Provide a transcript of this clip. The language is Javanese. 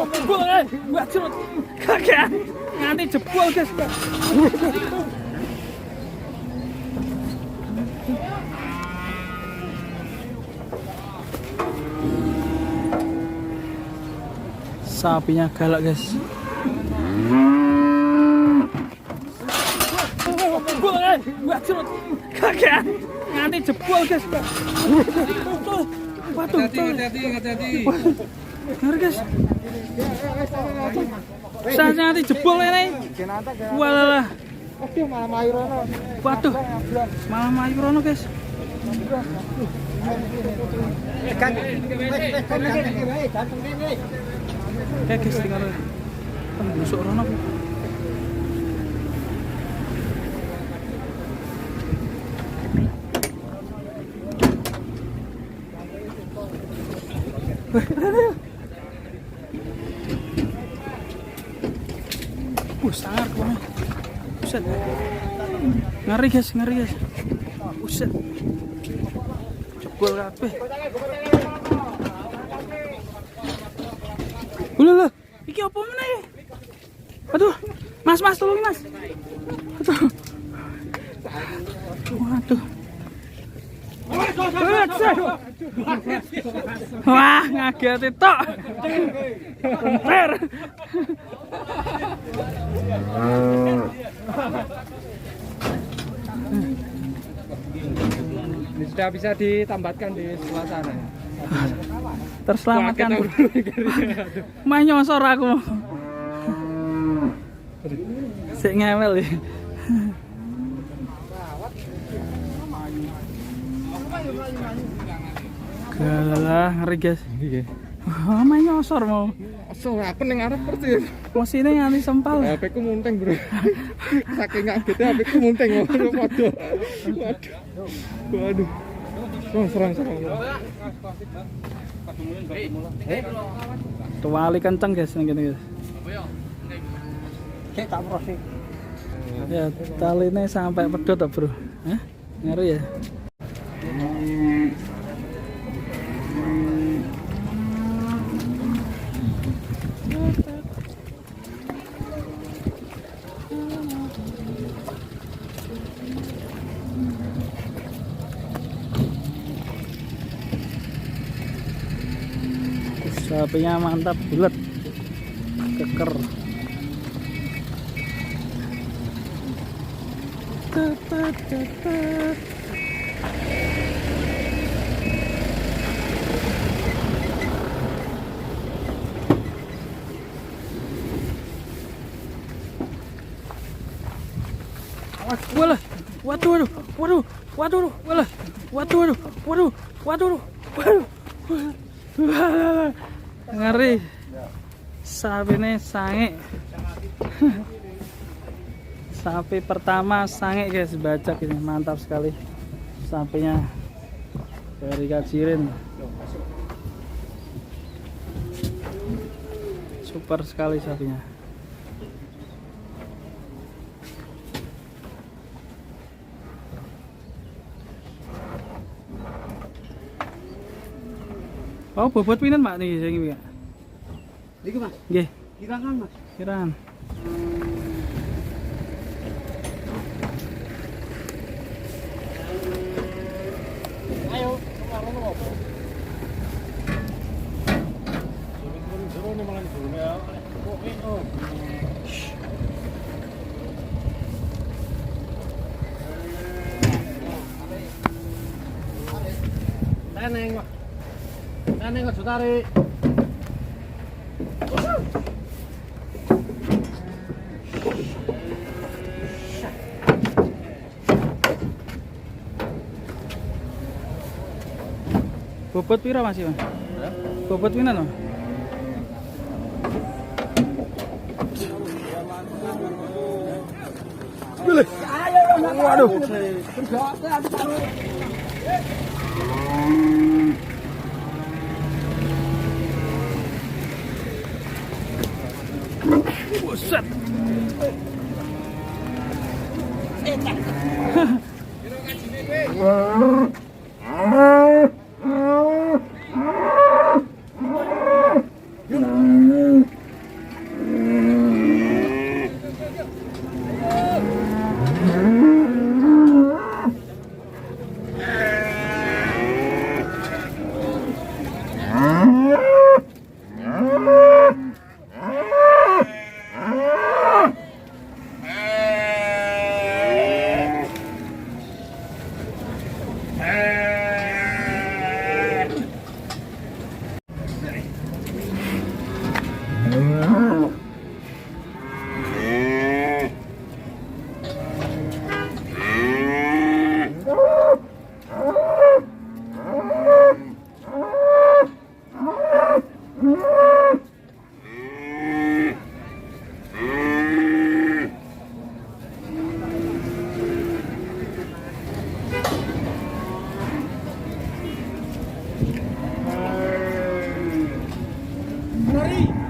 Waduh, kaget nganti jebol, guys. Sapinya galak, guys. Waduh, kaget nganti jebol, guys. Waduh, Hati-hati, hati-hati. ngeri, guys. Saya nanti jebol ini. Walah. Aduh, malah mayu rono. Waduh, malah mayu rono, guys. Oke, guys, tinggal tembusuk rono. Sangar kemana? Buset. Ngeri, guys, ngeri, guys. Buset. Jebol kabeh. Lho lho, iki apa meneh? Aduh, Mas, Mas, tolong Mas. Aduh. Waduh. Wah, ngageti tok. Enter. Ini sudah bisa ditambatkan di sebelah sana. Terselamatkan. Wah, kita Mah nyosor aku. Sik ngewel ya. Galah, ngeri, guys. Iya. Wah, mah nyosor mau. So, aku ning arep persis. Mesine nganti sempal. HP ku munteng, Bro. Saking kagetnya HP ku munteng. Waduh. Waduh. Waduh. Serang, serang, serang. Tuwali kenceng, guys, ning kene, guys. Cek tak proses. Ya, taline sampai pedot toh, Bro. Hah? Ngeri ya. Sapinya mantap, bulat, keker. Tet, tet, tet, tet. Walah, waduh, waduh, waduh, waduh, walah, waduh, waduh, waduh, waduh, waduh, waduh, ngeri. Sapine sange. Sapi pertama sange, guys, bajak ini mantap sekali. Sapinya dari Kajirin. Super sekali sapinya. Oh, bobot pinten, Pak, niki sing iki, Pak? Iki, Mas, Nggih, kirangan, Mas. kiraan. Ayo, kemarin apa? Teneng, Pak. Teneng aja tarik. Bobot pira, Mas, iki, Mas? Bobot pinten, Mas? Waduh. Buset. Lari.